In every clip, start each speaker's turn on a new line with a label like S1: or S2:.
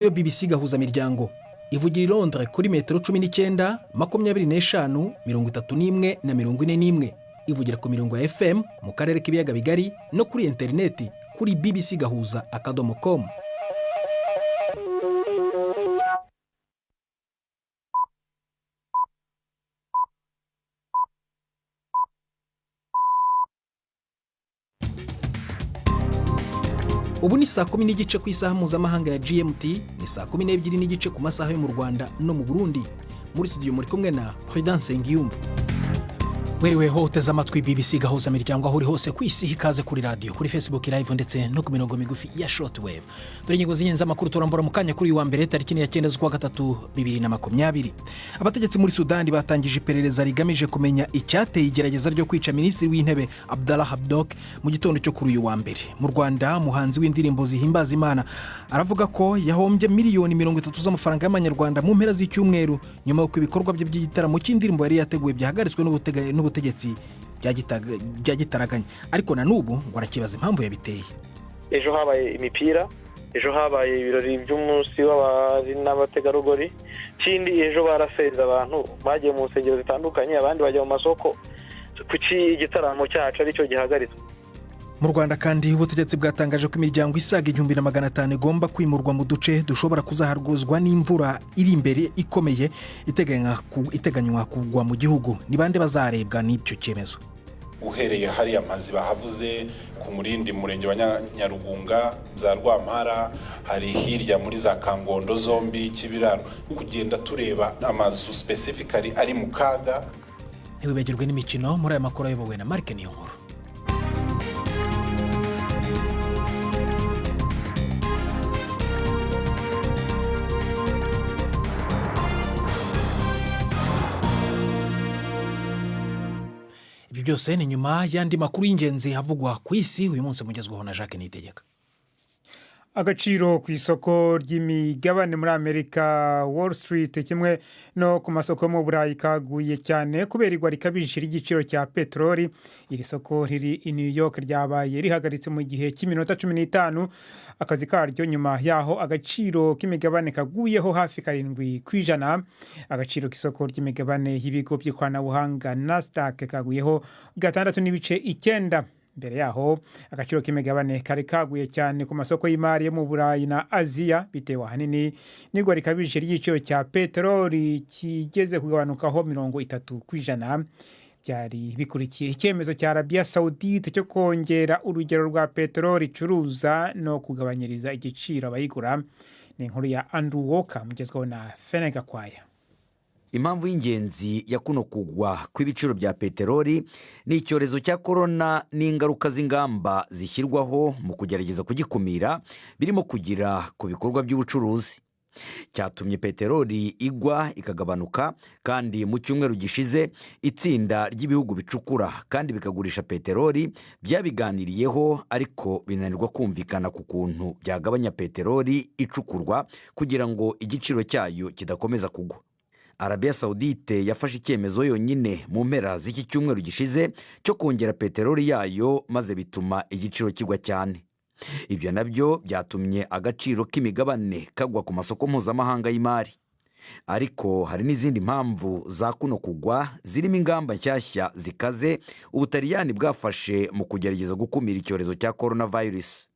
S1: Yo BBC Gahuzamiryango ivugira i Londres kuri metero 19, 25, 31 na 41. Ivugira ku mirongo ya FM mu karere k'ibiyaga bigari no kuri interineti kuri bbcgahuza.com. Ubu ni saa 10:30 ku isaha mpuzamahanga ya GMT, ni saa 12:30 ku masaha yo mu Rwanda no mu Burundi. Muri studio muri kumwe na Prudence Ngiyumva. Wiriweho uteze amatwi BBC Gahuza Miryango aho uri hose ku isi. Ikaze kuri radiyo, kuri Facebook Live ndetse no ku mirongo migufi ya shortwave. Dore ingingo z'ingenzi amakuru turambura mu kanya kuri uyu wa mbere, tariki ya 9 z'ukwa gatatu 2020. Abategetsi muri Sudani batangije iperereza rigamije kumenya icyateye igerageza ryo kwica Minisitiri w'Intebe Abdallah Hamdok mu gitondo cyo kuri uyu wa mbere. Mu Rwanda, umuhanzi w'indirimbo zihimbaza Imana aravuga ko yahombye miliyoni 30 z'amafaranga y'amanyarwanda mu mpera z'icyumweru, nyuma y'uko ibikorwa bye by'igitaramo cy'indirimbo yari yateguye byahagaritswe n'ubutegetsi bya gitaraganya. Ariko na n'ubu ngo arakibaza impamvu yabiteye.
S2: Ejo habaye imipira, ejo habaye ibirori by'umunsi w'abari n'abategarugori. Ikindi, ejo barasenze, abantu bagiye mu nsengero zitandukanye, abandi bajya mu masoko. Kuki igitaramo cyacu aricyo gihagaritswe?
S1: Mu Rwanda kandi, ubutegetsi bwatangaje ko imiryango isaga 1500 igomba kwimurwa mu duce dushobora kuzaharwuzwa n'imvura iri imbere ikomeye iteganywa kugwa mu gihugu. Ni bande bazarebwa n'icyo cyemezo?
S3: Uhereye hariya amazi bahavuze ku Murindi, murenge wa Nyarugunga, za Rwampara, hari hirya muri za Kangondo zombi, Kibiraro, kugenda tureba amazu specifically ari mu kaga.
S1: Ntiwibagirwe n'imikino muri aya makuru ayobowe na Marike Niyonkuru. Ibyo byose ni nyuma y'andi makuru y'ingenzi avugwa ku isi uyu munsi, mugezweho na Jacques Niyitegeka.
S4: Agaciro ku isoko ry'imigabane muri Amerika, Wall Street, kimwe no ku masoko yo mu Burayi kaguye cyane kubera igwa rikabije ry'igiciro cya peteroli. Iri soko riri i New York ryabaye rihagaritse mu gihe cy'iminota 15 akazi karyo, nyuma yaho agaciro k'imigabane kaguyeho hafi 7%. Agaciro k'isoko ry'imigabane y'ibigo by'ikoranabuhanga Nasdaq kaguyeho 6.9. Mbere yaho agaciro k'imigabane kari kaguye cyane ku masoko y'imari yo mu Burayi na Aziya, bitewe ahanini n'igwa rikabije ry'igiciro cya peteroli kigeze kugabanukaho 30%. Byari bikurikiye icyemezo cya Arabiya Sawudite cyo kongera urugero rwa peteroli icuruza no kugabanyiriza igiciro abayigura. Ni inkuru ya Andrew Walker, mugezweho na Fene Gakwaya.
S5: Impamvu y'ingenzi ya kuno kugwa kw'ibiciro bya peteroli ni icyorezo cya korona n'ingaruka z'ingamba zishyirwaho mu kugerageza kugikumira birimo kugira ku bikorwa by'ubucuruzi. Cyatumye peteroli igwa ikagabanuka. Kandi mu cyumweru gishize itsinda ry'ibihugu bicukura kandi bikagurisha peteroli byabiganiriyeho, ariko binanirwa kumvikana ku kuntu byagabanya peteroli icukurwa kugira ngo igiciro cyayo kidakomeza kugwa. Arabiya Sawudite yafashe icyemezo yonyine mu mpera z'iki cyumweru gishize cyo kongera peteroli yayo, maze bituma igiciro kigwa cyane. Ibyo nabyo byatumye agaciro k'imigabane kagwa ku masoko mpuzamahanga y'imari. Ariko hari n'izindi mpamvu za kuno kugwa, zirimo ingamba nshyashya zikaze Ubutaliyani bwafashe mu kugerageza gukumira icyorezo cya korona virusi.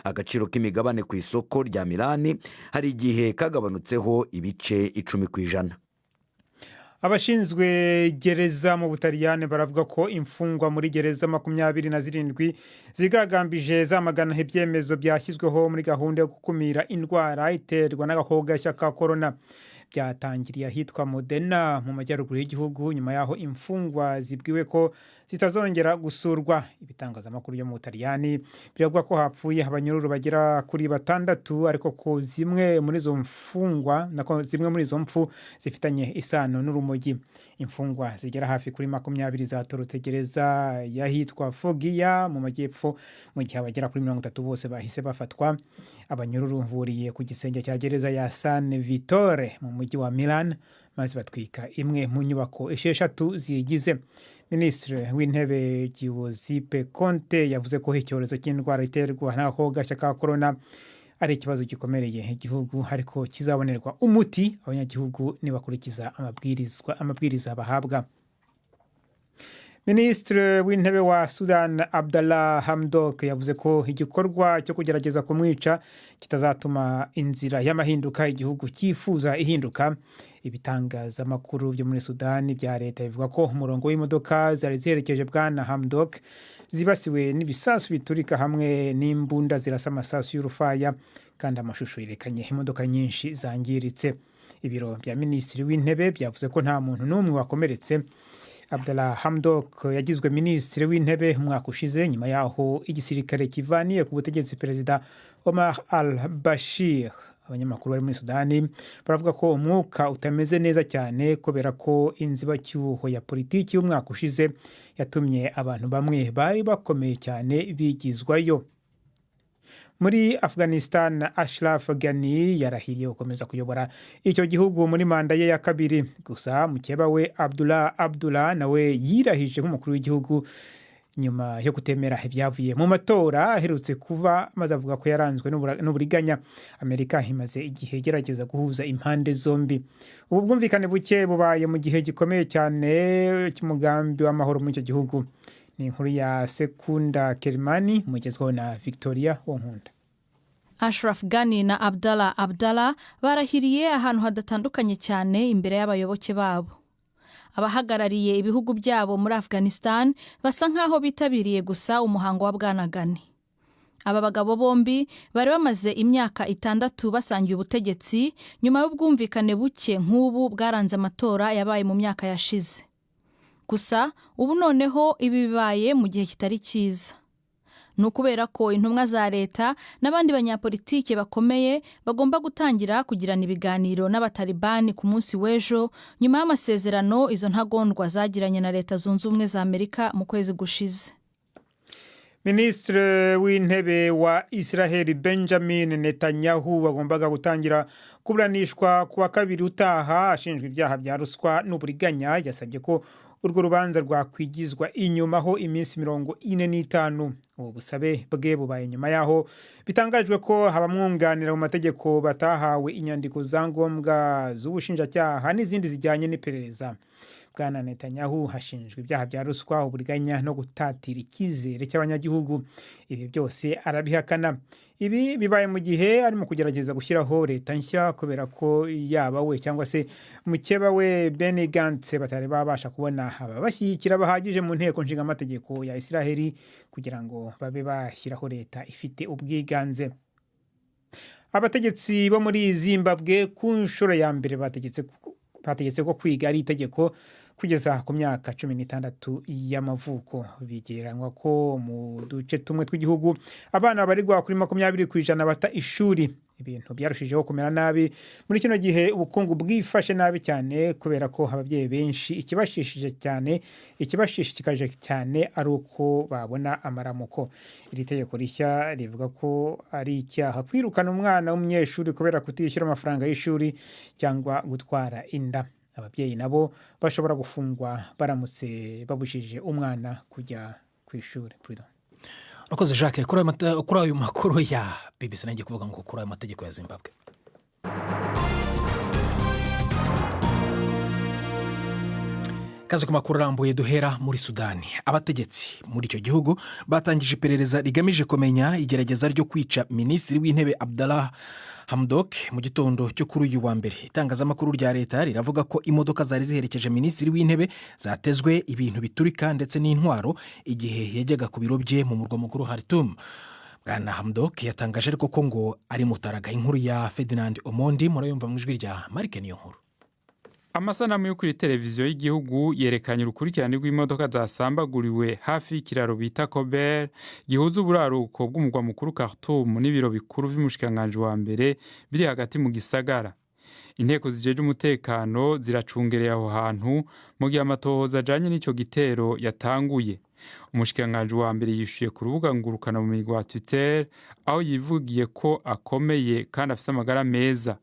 S5: Agaciro k'imigabane ku isoko rya Milani hari igihe kagabanutseho ibice 10%.
S4: Abashinzwe gereza mu Butaliyani baravuga ko imfungwa muri gereza 27 zigaragambije zamagana ibyemezo byashyizweho muri gahunda yo gukumira indwara iterwa n'agakoko gashya ka korona. Byatangiriye ahitwa Modena mu majyaruguru y'igihugu, nyuma y'aho imfungwa zibwiwe ko zitazongera gusurwa. Ibitangazamakuru byo mu Butaliyani biravuga ko hapfuye abanyururu bagera kuri batandatu, ariko ko zimwe muri izo mfungwa, nako zimwe muri izo mpfu zifitanye isano n'urumogi. Imfungwa zigera hafi kuri 20 zatorotse gereza y'ahitwa Fogiya mu majyepfo, mu gihe abagera kuri 30 bose bahise bafatwa. Abanyururu buriye ku gisenge cya gereza ya San Vittore mu mujyi wa Milan, maze batwika imwe mu nyubako esheshatu ziyigize. Minisitiri w'Intebe Giuseppe Conte yavuze ko icyorezo cy'indwara iterwa n'agakoko gashya ka korona Ari ikibazo gikomereye igihugu, ariko kizabonerwa umuti abanyagihugu nibakurikiza amabwiriza bahabwa. Minisitiri w'Intebe wa Sudan, Abdallah Hamdok, yavuze ko igikorwa cyo kugerageza kumwica kitazatuma inzira y'amahinduka igihugu cyifuza ihinduka. Ibitangazamakuru byo muri Sudani bya leta bivuga ko umurongo w'imodoka zari ziherekeje Bwana Hamdok zibasiwe n'ibisasu biturika hamwe n'imbunda zirasa amasasu y'urufaya, kandi amashusho yerekanye imodoka nyinshi zangiritse. Ibiro bya Minisitiri w'Intebe byavuze ko nta muntu n'umwe wakomeretse. Abdallah Hamdok yagizwe Minisitiri w'Intebe umwaka ushize, nyuma yaho igisirikare kivaniye ku butegetsi Perezida Omar al Bashir. Abanyamakuru bari muri Sudani baravuga ko umwuka utameze neza cyane, kubera ko inzibacyuho ya politiki y'umwaka ushize yatumye abantu bamwe bari bakomeye cyane bigizwayo. Muri Afghanistan, Ashraf Ghani yarahiriye gukomeza kuyobora icyo gihugu muri manda ye ya kabiri. Gusa mukeba we Abdullah Abdullah nawe yirahije nk'umukuru w'igihugu, nyuma yo kutemera ibyavuye mu matora aherutse kuba, maze avuga ko yaranzwe n'uburiganya. Amerika imaze igihe igerageza guhuza impande zombi. Ubu bwumvikane buke bubaye mu gihe gikomeye cyane cy'umugambi w'amahoro muri icyo gihugu. Ni inkuru ya Sekunda Kerimani, mugezweho na Victoria Wonkunda.
S6: Ashraf Ghani na Abdallah Abdallah barahiriye ahantu hadatandukanye cyane imbere y'abayoboke babo. Abahagarariye ibihugu byabo muri Afghanistan basa nk'aho bitabiriye gusa umuhango wa Bwana Ghani. Aba bagabo bombi bari bamaze imyaka 6 basangiye ubutegetsi, nyuma y'ubwumvikane buke nk'ubu bwaranze amatora yabaye mu myaka yashize. Gusa ubu noneho ibi bibaye mu gihe kitari cyiza. Ni ukubera ko intumwa za leta n'abandi banyapolitike bakomeye bagomba gutangira kugirana ibiganiro n'Abatalibani ku munsi w'ejo, nyuma y'amasezerano izo ntagondwa zagiranye na Leta Zunze Ubumwe za Amerika mu kwezi gushize.
S4: Minisitiri w'Intebe wa Israel, Benjamin Netanyahu, wagombaga gutangira kuburanishwa ku wa kabiri utaha ashinjwa ibyaha bya ruswa n'uburiganya, yasabye ko urwo rubanza rwakwigizwa inyuma ho iminsi 45. Ubu busabe bwe bubaye nyuma y'aho bitangajwe ko abamwunganira mu mategeko batahawe inyandiko za ngombwa z'ubushinjacyaha n'izindi zijyanye n'iperereza. Bwana Netanyahu hashinjwa ibyaha bya ruswa, uburiganya no gutatira icyizere cy'abanyagihugu. Ibi byose arabihakana. Ibi bibaye mu gihe arimo kugerageza gushyiraho leta nshya, kubera ko yaba we cyangwa se mukeba we Benny Gantz batari babasha kubona ababashyigikira bahagije mu nteko nshingamategeko ya Israheli kugira ngo babe bashyiraho leta ifite ubwiganze. Abategetsi bo muri Zimbabwe ku nshuro ya mbere bategetse ko kwiga ari itegeko kugeza ku myaka 16 y'amavuko. Bigereranywa ko mu duce tumwe tw'igihugu abana barirwa kuri 20% bata ishuri. Ibintu byarushijeho kumera nabi muri kino gihe ubukungu bwifashe nabi cyane, kubera ko ababyeyi benshi ikibashishikaje cyane ari uko babona amaramuko. Iri tegeko rishya rivuga ko ari icyaha kwirukana umwana w'umunyeshuri kubera kutishyura amafaranga y'ishuri cyangwa gutwara inda. Ababyeyi nabo bashobora gufungwa baramutse babujije umwana kujya ku ishuri. Prudent.
S1: Urakoze, Jacques, kuri ayo makuru ya BBC. Nanjye kuvuga ngo kuri ayo mategeko ya Zimbabwe. Kaze ku makuru arambuye. Duhera muri Sudani. Abategetsi muri icyo gihugu batangije iperereza rigamije kumenya igerageza ryo kwica Minisitiri w'Intebe Abdallah Hamdok mu gitondo cyo kuri uyu wa mbere. Itangazamakuru rya leta riravuga ko imodoka zari ziherekeje Minisitiri w'Intebe zatezwe ibintu biturika ndetse n'intwaro igihe yajyaga ku biro bye mu murwa mukuru Khartoum. Bwana Hamdok yatangaje ariko ko ngo ari mutaraga. Inkuru ya Ferdinand Omondi murayumva mu ijwi rya Marike Niyo Nkuru.
S7: Amasanamu yo kuri televiziyo y'igihugu yerekanye urukurikirane rw'imodoka zasambaguriwe hafi y'ikiraro bita Kober gihuza uburaruko bw'umugwa mukuru Khartoum n'ibiro bikuru vy'umushikiranganji wa mbere biri hagati mu gisagara. Inteko zijeje umutekano ziracungereye aho hantu mu gihe amatohoza ajanye n'ico gitero yatanguye. Umushikiranganji wa mbere yishuye ku rubuga ngurukanabumenyi rwa Twitter, aho yivugiye ko akomeye kandi afise amagara meza.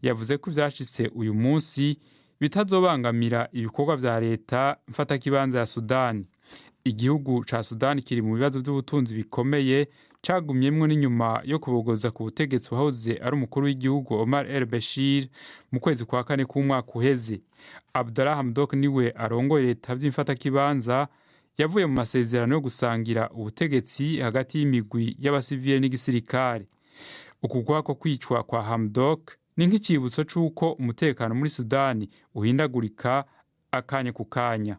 S7: Yavuze ko ivyashitse uyu munsi bitazobangamira ibikorwa vya leta mfatakibanza ya Sudani. Igihugu ca Sudani kiri mu bibazo vy'ubutunzi bikomeye. Cagumyemwo n'inyuma yo kubogoza ku butegetsi wahoze ari umukuru w'igihugu Omar El Bashir mu kwezi kwa kane k'umwaka uheze. Abdallah Hamdok niwe arongoye leta vy'imfatakibanza yavuye mu masezerano yo gusangira ubutegetsi hagati y'imigwi y'abasivile n'igisirikare. Ukugwa ko kwicwa kwa Hamdok ni nk'icibutso c'uko umutekano muri Sudani uhindagurika akanya ku kanya.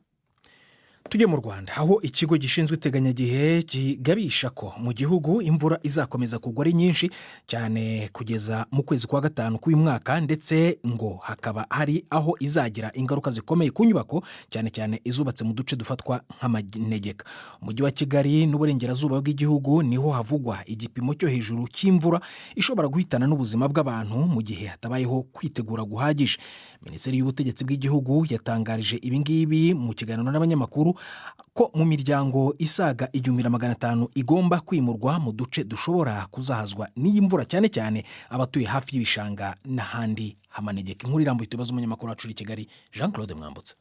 S1: Tujye mu Rwanda, aho ikigo gishinzwe iteganyagihe kigabisha ko mu gihugu imvura izakomeza kugwa ari nyinshi cyane kugeza mu kwezi kwa gatanu k'uyu mwaka, ndetse ngo hakaba hari aho izagira ingaruka zikomeye ku nyubako, cyane cyane izubatse mu duce dufatwa nk'amanegeka. Umujyi wa Kigali n'uburengerazuba bw'igihugu niho havugwa igipimo cyo hejuru cy'imvura ishobora guhitana n'ubuzima bw'abantu mu gihe hatabayeho kwitegura guhagije. Minisiteri y'Ubutegetsi bw'Igihugu yatangarije ibi ngibi mu kiganiro n'abanyamakuru ko mu miryango isaga 1500 igomba kwimurwa mu duce dushobora kuzahazwa n'iyi mvura, cyane cyane abatuye hafi y'ibishanga n'ahandi hamanegeka. Inkuru irambuye tubaze umunyamakuru wacu uri i Kigali, Jean Claude Mwambutsa.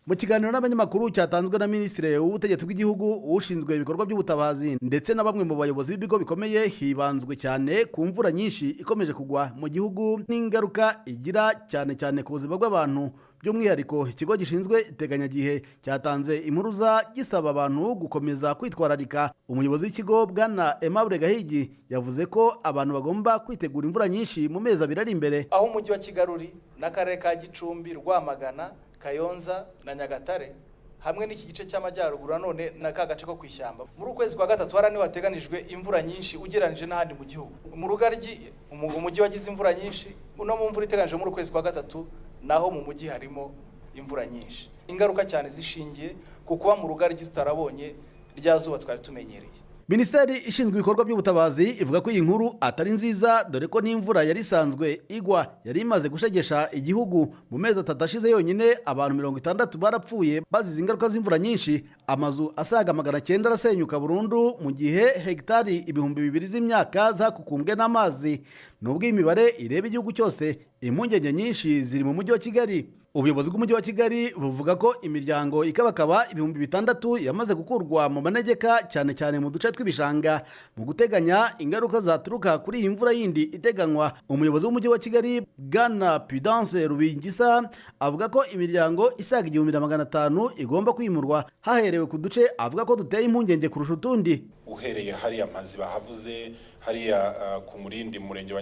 S8: Mu kiganiro n'abanyamakuru cyatanzwe na Minisitiri w'Ubutegetsi bw'Igihugu, ushinzwe ibikorwa by'ubutabazi, ndetse na bamwe mu bayobozi b'ibigo bikomeye, hibanzwe cyane ku mvura nyinshi ikomeje kugwa mu gihugu n'ingaruka igira cyane cyane ku buzima bw'abantu. By'umwihariko, ikigo gishinzwe iteganyagihe cyatanze impuruza gisaba abantu gukomeza kwitwararika. Umuyobozi w'ikigo, Bwana Aimable Gahigi, yavuze ko abantu bagomba kwitegura imvura nyinshi mu mezi 2 ari imbere.
S9: Aho umujyi wa Kigali uri n'akarere ka Gicumbi, Rwamagana, Kayonza na Nyagatare, hamwe n'iki gice cy'amajyaruguru nanone na ka gace ko ku ishyamba, muri ukwezi kwa gatatu hariya niho hateganijwe imvura nyinshi ugereranyije n'ahandi mu gihugu. Mu Rugaryi, umujyi wagize imvura nyinshi, no mu mvura iteganijwe muri ukwezi kwa gatatu naho mu mujyi harimo imvura nyinshi. Ingaruka cyane zishingiye ku kuba mu Rugaryi tutarabonye rya zuba twari tumenyereye.
S8: Minisiteri ishinzwe ibikorwa by'ubutabazi ivuga ko iyi nkuru atari nziza, dore ko n'imvura yari isanzwe igwa yari imaze gushegesha igihugu. Mu mezi 3 ashize yonyine, abantu 60 barapfuye bazize ingaruka z'imvura nyinshi, amazu asaga 900 arasenyuka burundu, mu gihe hegitari 2000 z'imyaka zakukumbwe n'amazi. Nubwo iyi mibare ireba igihugu cyose, impungenge nyinshi ziri mu mujyi wa Kigali. Ubuyobozi bw'umujyi wa Kigali buvuga ko imiryango ikabakaba 6000 yamaze gukurwa mu manegeka, cyane cyane mu duce tw'ibishanga, mu guteganya ingaruka zaturuka kuri iyi mvura yindi iteganywa. Umuyobozi w'umujyi wa Kigali, Bwana Pudence Rubingisa, avuga ko imiryango isaga 1500 igomba kwimurwa haherewe ku duce avuga ko duteye impungenge kurusha utundi.
S3: Uhereye hariya Mpazi bahavuze, hariya ku Murindi mu murenge wa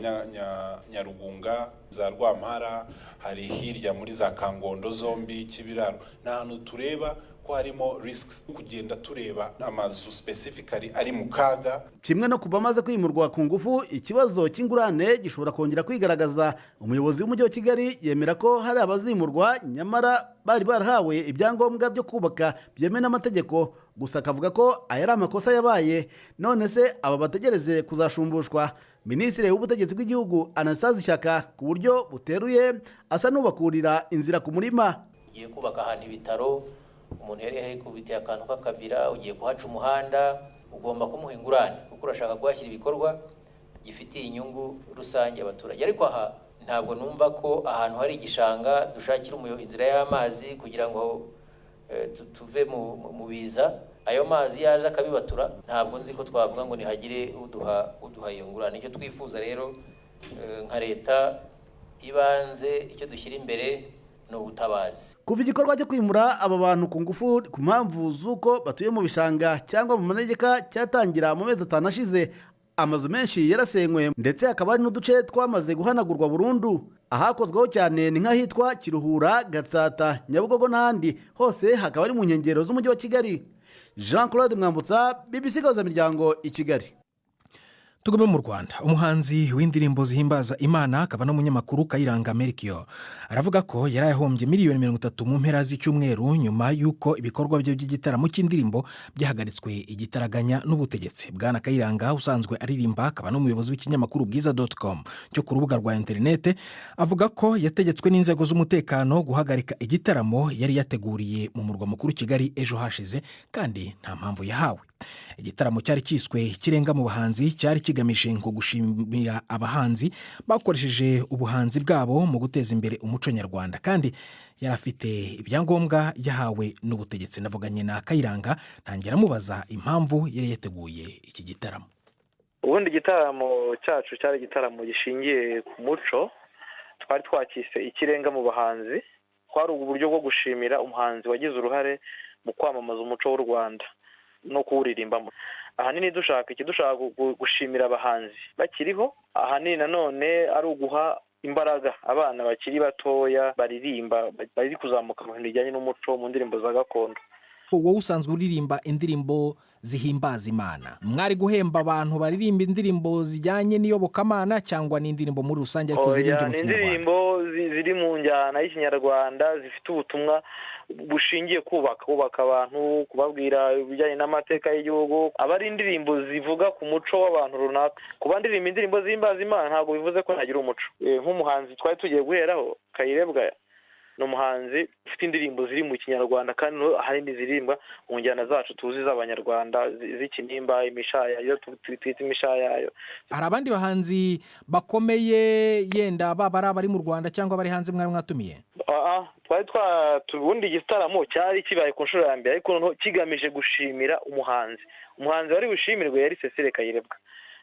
S3: Nyarugunga, za Rwampara, hari hirya muri za Kangondo zombi, Kibiraro, ni ahantu tureba ko harimo risks, kugenda tureba amazu specifically ari mu kaga.
S8: Kimwe no ku bamaze kwimurwa ku ngufu, ikibazo cy'ingurane gishobora kongera kwigaragaza. Umuyobozi w'umujyi wa Kigali yemera ko hari abazimurwa nyamara bari barahawe ibyangombwa byo kubaka byemewe n'amategeko, gusa akavuga ko aya ari amakosa yabaye, none se aba bategereze kuzashumbushwa. Minisitiri w'Ubutegetsi bw'Igihugu, Anastase Ishyaka, ku buryo buteruye asa n'ubakurira inzira ku murima.
S10: Ugiye kubaka ahantu ibitaro, umuntu yari yakubitiye akantu k'akavira, ugiye kuhaca umuhanda, ugomba kumuha ingurane kuko urashaka kuhashyira ibikorwa gifitiye inyungu rusange abaturage. Ariko aha ntabwo numva ko ahantu hari igishanga dushakira inzira y'amazi kugira ngo tuve mu biza, ayo mazi yaje akabibatura, ntabwo nzi ko twavuga ngo ntihagire uduha iyo ngurane. Icyo twifuza rero nka leta ibanze, icyo dushyira imbere ni ubutabazi.
S8: Kuva igikorwa cyo kwimura aba bantu ku ngufu ku mpamvu z'uko batuye mu bishanga cyangwa mu manegeka cyatangira mu mezi 5 ashize, amazu menshi yarasenywe, ndetse hakaba hari n'uduce twamaze guhanagurwa burundu. Ahakozweho cyane ni nk'ahitwa Kiruhura, Gatsata, Nyabugogo n'ahandi hose, hakaba ari mu nkengero z'umujyi wa Kigali. Jean Claude Mwambutsa, BBC Gahuzamiryango, i Kigali.
S1: Tugume mu Rwanda. Umuhanzi w'indirimbo zihimbaza Imana akaba n'umunyamakuru Kayiranga Melchior aravuga ko yari yahombye miliyoni 30 mu mpera z'icyumweru, nyuma y'uko ibikorwa bye by'igitaramo cy'indirimbo byahagaritswe igitaraganya n'ubutegetsi. Bwana Kayiranga, usanzwe aririmba akaba n'umuyobozi w'ikinyamakuru bwiza.com cyo ku rubuga rwa interinete, avuga ko yategetswe n'inzego z'umutekano guhagarika igitaramo yari yateguriye mu murwa mukuru Kigali ejo hashize, kandi nta mpamvu yahawe. Igitaramo cyari cyiswe Ikirenga mu Bahanzi cyari kigamije ngo gushimira abahanzi bakoresheje ubuhanzi bwabo mu guteza imbere umuco nyarwanda, kandi yari afite ibyangombwa yahawe n'ubutegetsi. Navuganye na Kayiranga, ntangira amubaza impamvu yari yateguye iki gitaramo.
S2: Ubundi igitaramo cyacu cyari igitaramo gishingiye ku muco, twari twakise Ikirenga mu bahanzi. Twari uburyo bwo gushimira umuhanzi wagize uruhare mu kwamamaza umuco w'u Rwanda no kuwuririmbamo. Ahanini dushaka iki? Dushaka gushimira abahanzi bakiriho, ahanini nanone ari uguha imbaraga abana bakiri batoya baririmba, bari kuzamuka mu bintu bijyanye n'umuco, mu ndirimbo za gakondo.
S1: Wowe usanzwe uririmba indirimbo zihimbaza Imana, mwari guhemba abantu baririmba indirimbo zijyanye n'iyobokamana cyangwa n'indirimbo muri rusange ariko zirimbye mu
S2: Ni
S1: Kinyarwanda?
S2: indirimbo ziri mu njyana y'Ikinyarwanda, zifite ubutumwa bushingiye kubaka abantu, kubabwira ibijyanye n'amateka y'igihugu. Aba ari indirimbo zivuga ku muco w'abantu runaka. Kuba ndirimba indirimbo zihimbaza Imana ntabwo bivuze ko ntagira umuco. Nk'umuhanzi twari tugiye guheraho, Kayirebwa, ni umuhanzi ufite indirimbo ziri mu Kinyarwanda, kandi ahanini ziririmba mu njyana zacu tuzi z'Abanyarwanda, z'ikinimba, imishaya, iyo twita imishayayo.
S1: Hari abandi bahanzi bakomeye, yenda baba ari abari mu Rwanda cyangwa bari hanze, mwari mwatumiye?
S2: Twari ubundi igitaramo cyari kibaye ku nshuro ya mbere, ariko noneho kigamije gushimira umuhanzi. Umuhanzi wari bushimirwe yari Cecile Kayirebwa,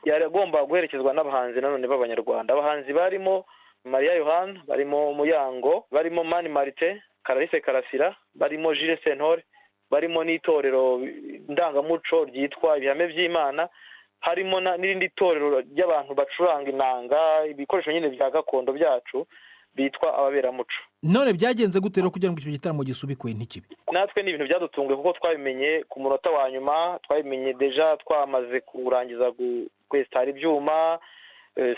S2: yari agomba guherekezwa n'abahanzi nanone b'Abanyarwanda. Abahanzi barimo Mariya Yohana, barimo Muyango, barimo Mani Marite, Clarisse Karasira, barimo Jules Sentore, barimo n'itorero ndangamuco ryitwa Ibihame by'Imana, harimo n'irindi torero ry'abantu bacuranga inanga, ibikoresho nyine bya gakondo byacu, bitwa Ababeramuco.
S1: None byagenze gute rero kugira ngo icyo gitaramo gisubikwe ntikibe?
S2: Natwe ni ibintu byadutunguye, kuko twabimenye ku munota wa nyuma. Twabimenye déjà twamaze kurangiza kwesitara ibyuma.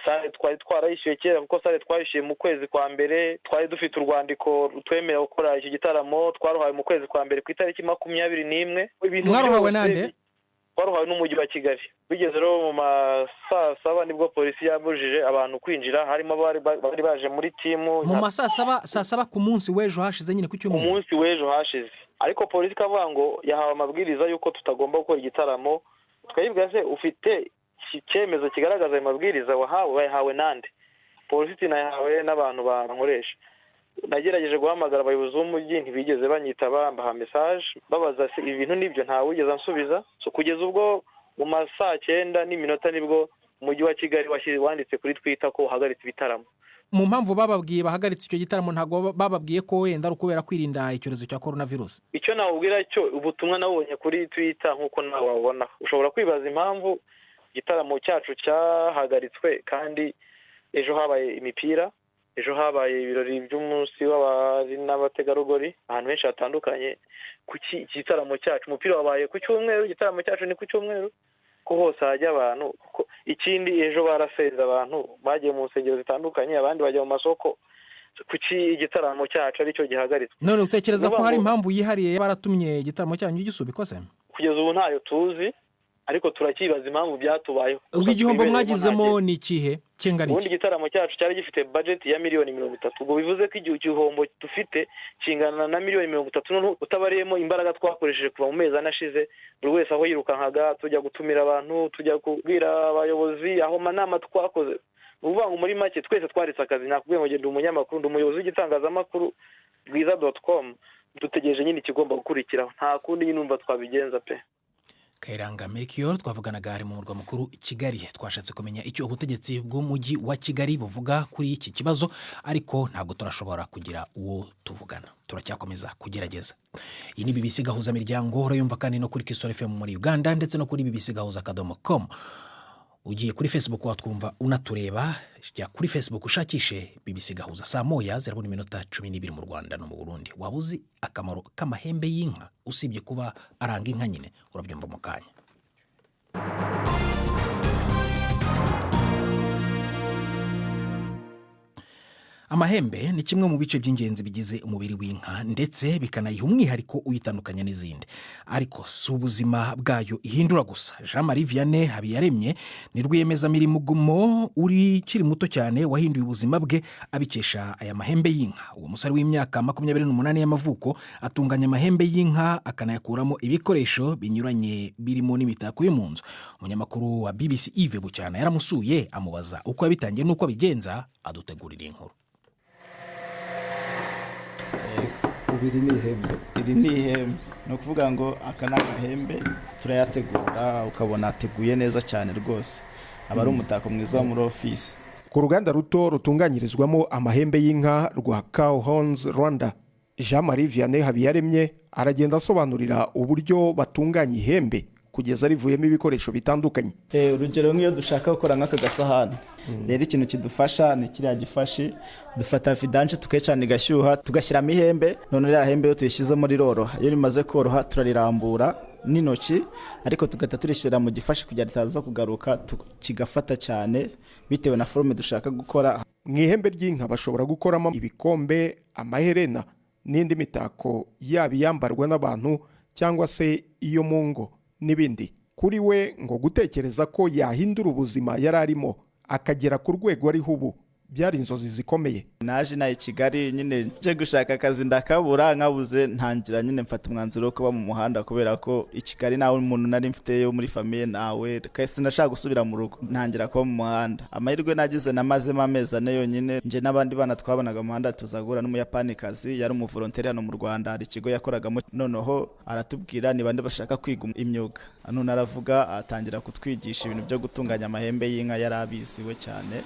S2: Salle twari twarayishyuye kera, kuko salle twayishyuye mu kwezi kwa mbere. Twari dufite urwandiko rutwemerera gukora icyo gitaramo, twaruhawe mu kwezi kwa mbere ku itariki 21. Ibintu
S1: Mwaruhawe
S2: byose
S1: nande?
S2: Twaruhawe n'Umujyi wa Kigali. Bigeze rero mu ma saa saba nibwo polisi yabujije abantu kwinjira, harimo abari bari baje muri team.
S1: Mu ma saa saba, saa saba ku munsi w'ejo hashize nyine, ku
S2: Ku
S1: cyumweru?
S2: munsi w'ejo hashize. Ariko polisi ikavuga ngo yahawe amabwiriza y'uko tutagomba gukora igitaramo. Twayibwira: "Se ufite iki cyemezo kigaragaza ayo mabwiriza wahawe? Wayahawe nande?" Polisi iti: "Nayahawe n'abantu bankoresha." Nagerageje guhamagara abayobozi b'umujyi, ntibigeze banyitaba. Mbaha message babaza se ibi bintu nibyo, ntawigeze ansubiza. So kugeza ubwo mu ma saa cyenda n'iminota nibwo Umujyi wa Kigali wanditse kuri Twitter ko uhagaritse ibitaramo.
S1: Mu mpamvu bababwiye bahagaritse icyo gitaramo, ntabwo bababwiye ko wenda ari ukubera kwirinda icyorezo cya korona virusi?
S2: Icyo nawubwira cyo, ubutumwa nabonye kuri Twitter, nk'uko nawe wabubona, ushobora kwibaza impamvu igitaramo cyacu cyahagaritswe kandi ejo habaye imipira, ejo habaye ibirori by'umunsi w'abari n'abategarugori ahantu henshi hatandukanye. Kuki igitaramo cyacu, umupira wabaye ku cyumweru, igitaramo cyacu ni ku cyumweru, ko hose hajya abantu? Kuko ikindi, ejo barasenze, abantu bagiye mu nsengero zitandukanye, abandi bajya mu masoko. Kuki igitaramo cyacu aricyo gihagaritswe?
S1: None utekereza ko
S2: Nuvuga
S1: hari
S2: ngo
S1: impamvu yihariye baratumye igitaramo cyanyu gisubikwa se?
S2: Kugeza ubu ntayo tuzi, ariko turakibaza impamvu byatubayeho.
S1: Ubwo igihombo
S2: Twibereyemo.
S1: mwagizemo
S2: Nta
S1: ni ikihe kingana
S2: Ubundi
S1: iki?
S2: igitaramo cyacu cyari gifite budget ya miliyoni 30. Ubwo bivuze ko igihe igihombo dufite kingana na miliyoni 30, noneho utabariyemo imbaraga twakoresheje kuva mu mezi 4 ashize, buri wese aho yirukankaga, tujya gutumira abantu, tujya kubwira abayobozi, aho manama twakoze. Ni ukuvuga ngo muri make twese twaretse akazi. Nakubwiye ngo ndi umunyamakuru, ndi umuyobozi w'igitangazamakuru Bwiza.com. Dutegereje nyine ikigomba gukurikiraho, nta kundi nyine numva twabigenza pe.
S1: Kayiranga Melchior twavuganaga ari mu murwa mukuru Kigali. Twashatse kumenya icyo ubutegetsi bw'Umujyi wa Kigali buvuga kuri iki kibazo, ariko ntabwo turashobora kugira uwo tuvugana, turacyakomeza kugerageza. Iyi ni BBC Gahuzamiryango, urayumva kandi no kuri Kisoro FM muri Uganda, ndetse no kuri bbcgahuza.com. Ugiye kuri Facebook watwumva unatureba. Jya kuri Facebook ushakishe BBC Gahuza. Saa moya zirabona iminota 12 mu Rwanda no mu Burundi. Waba uzi akamaro k'amahembe y'inka usibye kuba aranga inka nyine? Urabyumva mu kanya. Amahembe ni kimwe mu bice by'ingenzi bigize umubiri w'inka, ndetse bikanayiha umwihariko uyitandukanya n'izindi. Ariko si ubuzima bwayo ihindura gusa. Jean Marie Vianney Habiyaremye ni rwiyemezamirimo uri ukiri muto cyane wahinduye ubuzima bwe abikesha aya mahembe y'inka. Uwo musore w'imyaka 28 y'amavuko atunganya amahembe y'inka, akanayakuramo ibikoresho binyuranye birimo n'imitako yo mu nzu. Umunyamakuru wa BBC Yves Bucyana yaramusuye, amubaza uko yabitangiye n'uko abigenza, adutegurira inkuru.
S11: Ubu iri ni ihembe, iri ni ihembe. Ni ukuvuga ngo aka ni agahembe, turayategura ukabona ateguye neza cyane rwose.
S12: Aba ari umutako mwiza wo muri ofisi.
S13: Ku ruganda ruto rutunganyirizwamo amahembe y'inka rwa Cow Horns Rwanda, Jean Marie Vianney Habiyaremye aragenda asobanurira uburyo batunganya ihembe kugeza rivuyemo ibikoresho bitandukanye.
S12: Urugero nk'iyo dushaka gukora nk'aka gasahani rero, ikintu kidufasha ni kiriya gifashi. Dufata vidange, tukayicana, igashyuha, tugashyiramo ihembe. None ririya hembe iyo tuyishyizemo riroroha. Iyo rimaze koroha turarirambura n'intoki, ariko tugahita turishyira mu gifashi kugira ritaza kugaruka, kigafata cyane bitewe na forme dushaka gukora.
S13: Mu ihembe ry'inka bashobora gukoramo ibikombe, amaherena n'indi mitako, yaba iyambarwa n'abantu cyangwa se iyo mu ngo n'ibindi. Kuri we ngo gutekereza ko yahindura ubuzima yari arimo akagera ku rwego ariho ubu byari inzozi zikomeye.
S12: Naje inaha i Kigali nyine nje gushaka akazi, ndakabura. Nkabuze, ntangira nyine mfata umwanzuro wo kuba mu muhanda, kubera ko i Kigali nawe umuntu nari mfite yo muri famille nawe, sinashaka gusubira mu rugo, ntangira kuba mu muhanda. Amahirwe nagize, namazemo amezi 4 yonyine. Nje n'abandi bana twabonaga mu muhanda tuza guhura n'Umuyapanikazi, yari umuvolontaire hano mu Rwanda, hari ikigo yakoragamo. Noneho aratubwira: "Ni bande bashaka kwiga imyuga?" None aravuga, atangira kutwigisha ibintu byo gutunganya amahembe y'inka. Yari abiziwe cyane.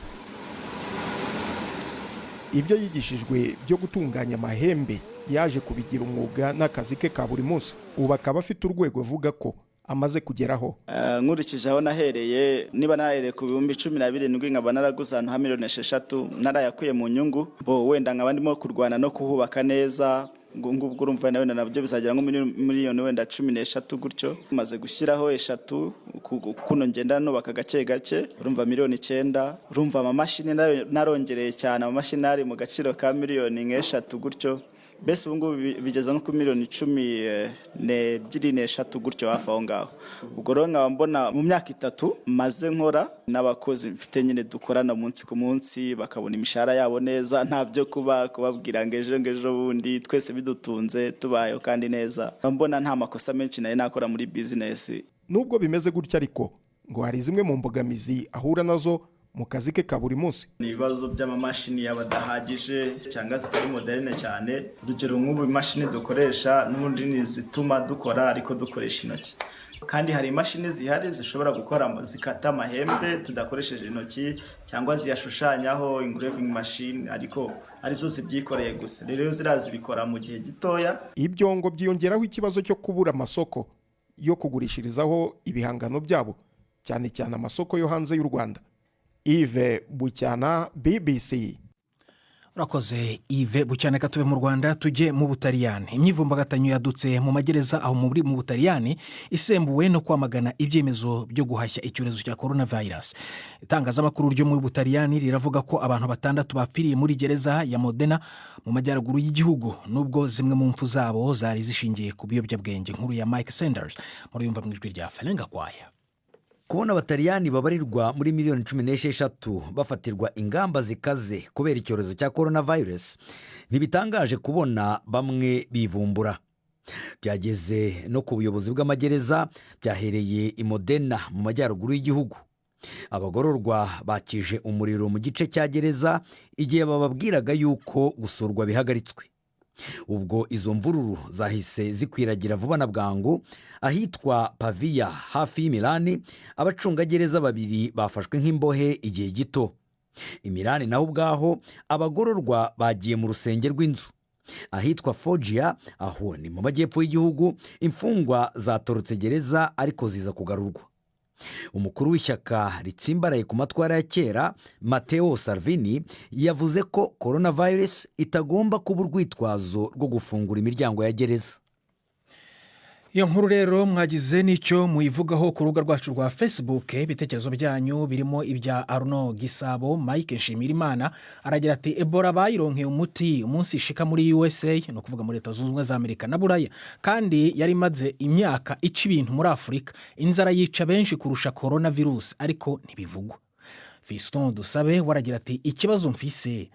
S13: Ibyo yigishijwe byo gutunganya amahembe yaje kubigira umwuga n'akazi ke ka buri munsi. Ubu akaba afite urwego avuga ko amaze kugeraho.
S12: Nkurikije aho nahereye, niba nahereye ku 17,000, nkaba naraguze ahantu ha miliyoni 6 narayakuye mu nyungu, bo wenda nkaba ndimo kurwana no kuhubaka neza ngubwo, urumva wenda nabyo bizagera nko muri miliyoni wenda 13 gutyo. Maze gushyiraho 3, kuno ngenda nubaka gake gake, urumva miliyoni 9. Urumva amamashini narongereye cyane, amamashini ari mu gaciro ka miliyoni nk'3 gutyo. Mbese ubu ngubu bigeze nko ku miliyoni 12, n'eshatu gutyo, hafi aho ngaho. Ubwo rero nkaba mbona mu myaka 3 maze nkora n'abakozi mfite nyine dukorana umunsi ku munsi, bakabona imishahara yabo neza, nta byo kuba kubabwira ngo ejo, ngo ejo bundi, twese bidutunze, tubayeho kandi neza. Nkaba mbona nta makosa menshi nari nakora muri bizinesi.
S13: Nubwo bimeze gutya ariko, ngo hari zimwe mu mbogamizi ahura nazo mu kazi ke ka buri munsi.
S12: Ni ibibazo by'amamashini yaba adahagije cyangwa zitari moderne cyane. Urugero nk'ubu imashini dukoresha n'ubundi ni izituma dukora ariko dukoresha intoki, kandi hari imashini zihari zishobora gukora, zikata amahembe tudakoresheje intoki cyangwa ziyashushanyaho, engraving machine, ariko arizo zibyikoreye gusa. Rero ziriya zibikora mu gihe gitoya.
S13: Ibyo ngo byiyongeraho ikibazo cyo kubura amasoko yo kugurishirizaho ibihangano byabo, cyane cyane amasoko yo hanze y'u Rwanda. Yves Bucyana, BBC.
S1: Urakoze, Yves Bucyana. Tuve mu Rwanda tujye mu Butaliyani. Imyivumbagatanyo yadutse mu magereza aho mu Butaliyani, isembuwe no kwamagana ibyemezo byo guhashya icyorezo cya korona virusi. Itangazamakuru ryo muri Butaliyani riravuga ko abantu batandatu bapfiriye muri gereza ya Modena mu majyaruguru y'igihugu, nubwo zimwe mu mpfu zabo zari zishingiye ku biyobyabwenge. Nkuru ya Mike Sanders muriyumva mu ijwi rya Ferenga Kwaya.
S5: Kubona Abataliyani babarirwa muri miliyoni 16 bafatirwa ingamba zikaze kubera icyorezo cya korona virusi, ntibitangaje kubona bamwe bivumbura. Byageze no ku buyobozi bw'amagereza. Byahereye i Modena mu majyaruguru y'igihugu. Abagororwa bakije umuriro mu gice cya gereza igihe bababwiraga yuko gusurwa bihagaritswe. Ubwo izo mvururu zahise zikwiragira vuba na bwangu ahitwa Paviya hafi y'Imirani. Abacungagereza babiri bafashwe nk'imbohe igihe gito. Imirani naho ubwaho abagororwa bagiye mu rusenge rw'inzu. Ahitwa Fojiya, aho ni mu majyepfo y'igihugu, imfungwa zatorotse gereza ariko ziza kugarurwa. Umukuru w'ishyaka ritsimbaraye ku matwara ya kera, Matteo Salvini, yavuze ko korona virusi itagomba kuba urwitwazo rwo gufungura imiryango ya gereza.
S1: Iyo nkuru rero mwagize n'icyo muyivugaho ku rubuga rwacu rwa Facebook. Ibitekerezo byanyu birimo ibya Aruno Gisabo Mike Nshimirimana, aragira ati: "Ebola bayironkeye umuti umunsi ishika muri USA, ni ukuvuga muri Leta Zunze Ubumwe za Amerika na Buraya, kandi yari imaze imyaka ica ibintu muri Afurika. Inzara yica benshi kurusha korona virusi, ariko ntibivugwa." Fiston Dusabe waragira ati: "Ikibazo mfise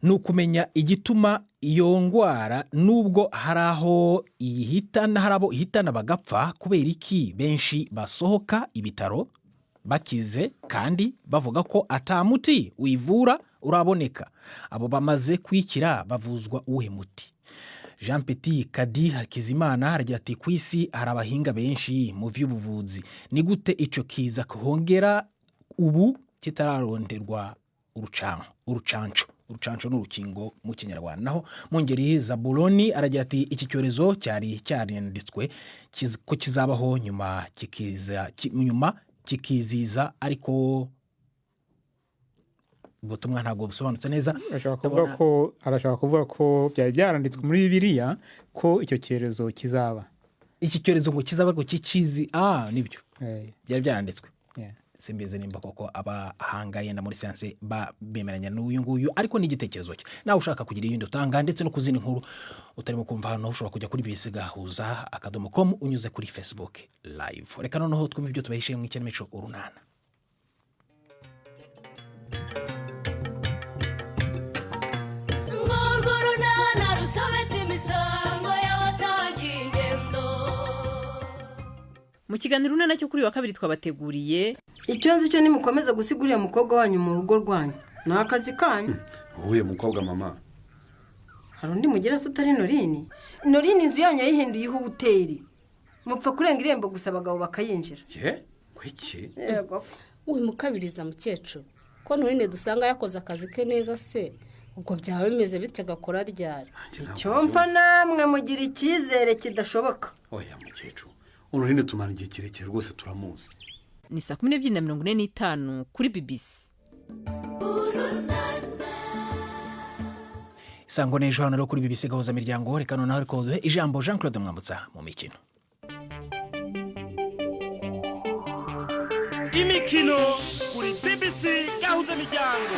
S1: ni ukumenya igituma iyo ndwara, nubwo hari aho ihitana, hari abo ihitana bagapfa, kubera iki benshi basohoka ibitaro bakize kandi bavuga ko atamuti uyivura uraboneka? Abo bamaze kwikira bavuzwa uwuhe muti?" Jean Petit Kadi Hakizimana aragira ati: "Ku isi hari abahinga benshi mu by'ubuvuzi, ni gute icyo kiza kongera ubu kitararonderwa urucanco. Urucanco, urucanco ni urukingo mu Kinyarwanda. Naho mu ngeri Zabuloni aragira ati: "Iki cyorezo cyari cyaranditswe ko kizabaho, nyuma kikiza, nyuma kikiziza." Ariko ubutumwa ntabwo busobanutse neza.
S4: Arashaka kuvuga ko, arashaka kuvuga ko byari byaranditswe muri Bibiliya ko icyo cyorezo kizaba.
S1: Iki cyorezo ngo kizaba, ariko kikizi. Ah, nibyo, byari byaranditswe. Simbizi nimba koko abahanga yenda muri siyanse bemeranya n'uyu nguyu, ariko ni igitekerezo cye. Nawe ushaka kugira ibindi utanga ndetse no ku zindi nkuru utarimo kumva hano, ushobora kujya kuri bbcgahuza.com unyuze kuri Facebook Live. Reka noneho twumve ibyo tubahishiye mu ikinamico Urunana.
S14: Ngurwo runana rusobetse imisango y'abasangiye ingendo.
S15: Mu kiganiro Urunana cyo kuri uyu wa kabiri twabateguriye:
S16: Icyo nzi cyo, nimukomeza gusiga uriya mukobwa wanyu mu rugo rwanyu, ni akazi kanyu.
S17: Uhuye mukobwa, mama?
S16: Hari undi mugira se utari Norini? Norini inzu yanyu yayihinduye ihoteri, mupfa kurenga irembo gusa abagabo bakayinjira.
S17: Ye, kuki?
S16: Yego.
S18: Wimukabiriza, mukecuru, ko Norini dusanga yakoze akazi ke neza se, ubwo byaba bimeze bityo agakora ryari?
S16: Icyo mpfa namwe mugira icyizere kidashoboka.
S17: Oya mukecuru, Honorine tumara igihe kirekire rwose, turamuzi.
S15: Ni saa 12:45 kuri BBC.
S1: Isango n'ejo hano rero kuri BBC Gahuza Miryango. Reka noneho ariko duhe ijambo Jean Claude Mwambutsa mu mikino.
S19: Imikino kuri BBC Gahuza Miryango.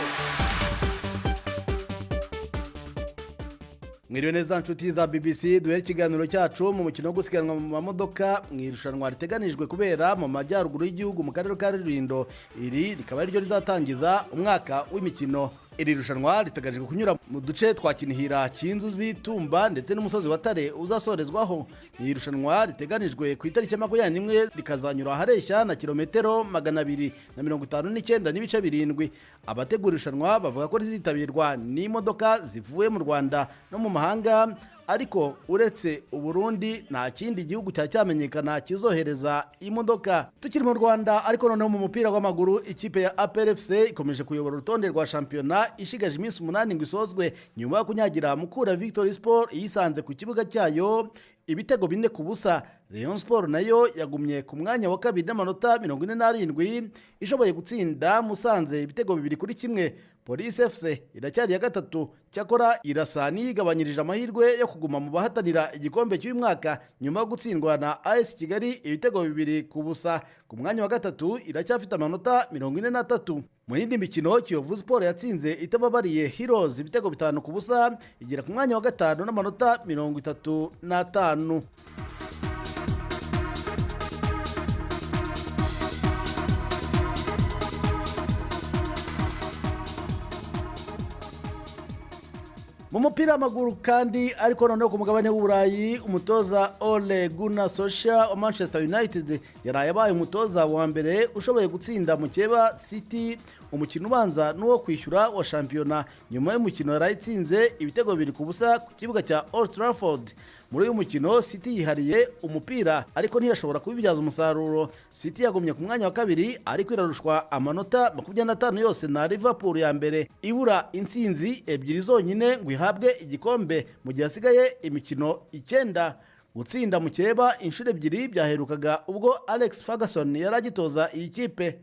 S8: Mwiriwe neza nshuti za BBC. Duhere ikiganiro cyacu mu mukino wo gusiganwa mu mamodoka mu irushanwa riteganijwe kubera mu majyaruguru y'igihugu mu karere ka Rulindo. Iri rikaba ariryo rizatangiza umwaka w'imikino. Iri rushanwa riteganijwe kunyura mu duce twa Kinihira, Kinzuzi, Tumba ndetse n'umusozi wa Tare uzasorezwaho. Ni irushanwa riteganijwe ku itariki ya 21, rikazanyura ahareshya na kilometero 259.7. Abategura irushanwa bavuga ko rizitabirwa n'imodoka zivuye mu Rwanda no mu mahanga, ariko uretse Uburundi nta kindi gihugu cyari cyamenyekana kizohereza imodoka. Tukiri mu Rwanda ariko noneho mu mupira w'amaguru, ikipe ya APR FC ikomeje kuyobora urutonde rwa shampiyona ishigaje iminsi 8 ngo isozwe, nyuma yo kunyagira Mukura Victory Sport iyisanze ku kibuga cyayo ibitego 4-0. Rayon Sport nayo yagumye ku mwanya wa kabiri n'amanota 47, ishoboye gutsinda Musanze ibitego 2-1. Police FC iracyari iya gatatu, cyakora irasa n'iyigabanyirije amahirwe yo kuguma mu bahatanira igikombe cy'uyu mwaka nyuma yo gutsindwa na AS Kigali ibitego 2-0. Ku mwanya wa gatatu iracyafite amanota 43. Mu yindi mikino, Kiyovu Sport yatsinze itababariye Heroes ibitego 5-0, igera ku mwanya wa gatanu n'amanota 35. Mu mupira w'amaguru kandi ariko noneho ku mugabane w'Uburayi, umutoza Ole Gunnar Solskjaer wa Manchester United yaraye abaye umutoza wa mbere ushoboye gutsinda mukeba City umukino ubanza n'uwo kwishyura wa shampiyona, nyuma y'umukino yaraye itsinze ibitego 2-0 ku kibuga cya Old Trafford. Muri uyu mukino City yihariye umupira ariko ntiyashobora kubibyaza umusaruro. City yagumye ku mwanya wa kabiri ariko irarushwa amanota 25 yose na Liverpool ya mbere, ibura intsinzi ebyiri zonyine ngo ihabwe igikombe mu gihe hasigaye imikino 9. Gutsinda mukeba inshuro ebyiri byaherukaga ubwo Alex Ferguson yari agitoza iyi kipe.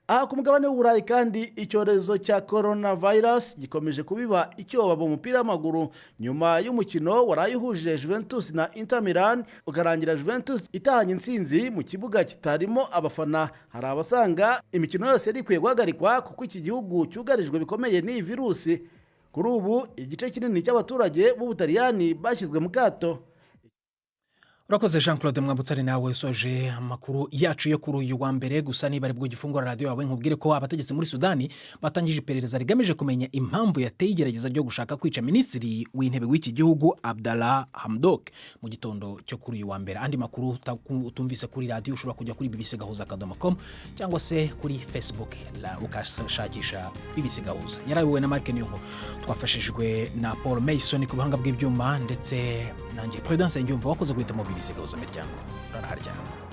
S8: Aha ku mugabane w'Uburayi kandi, icyorezo cya coronavirus gikomeje kubiba icyoba mu mupira w'amaguru, nyuma y'umukino waraye uhuje Juventus na Inter Milan ukarangira Juventus itahanye intsinzi mu kibuga kitarimo abafana. Hari abasanga imikino yose yari ikwiye guhagarikwa kuko iki gihugu cyugarijwe bikomeye n'iyi virusi. Kuri ubu igice kinini cy'abaturage b'Ubutaliyani bashyizwe mu kato.
S1: Urakoze Jean Claude Mwambutsa, ari nawe usoje amakuru yacu yo kuri uyu wa mbere. Gusa niba aribwo ugifungura radiyo yawe, nkubwire ko abategetsi muri Sudani batangije iperereza rigamije kumenya impamvu yateye igerageza ryo gushaka kwica minisitiri w'intebe w'iki gihugu Abdallah Hamdok mu gitondo cyo kuri uyu wa mbere. Andi makuru utumvise kuri radiyo, ushobora kujya kuri bbcgahuza.com cyangwa se kuri Facebook ukashakisha BBC Gahuza. Yarayobowe na Mark Niyonko, twafashijwe na Paul Mason ku buhanga bw'ibyuma, ndetse nanjye Prudence Ngiyumva wakoze guhitamo BBC Gahuza Miryango. Uraraharyana.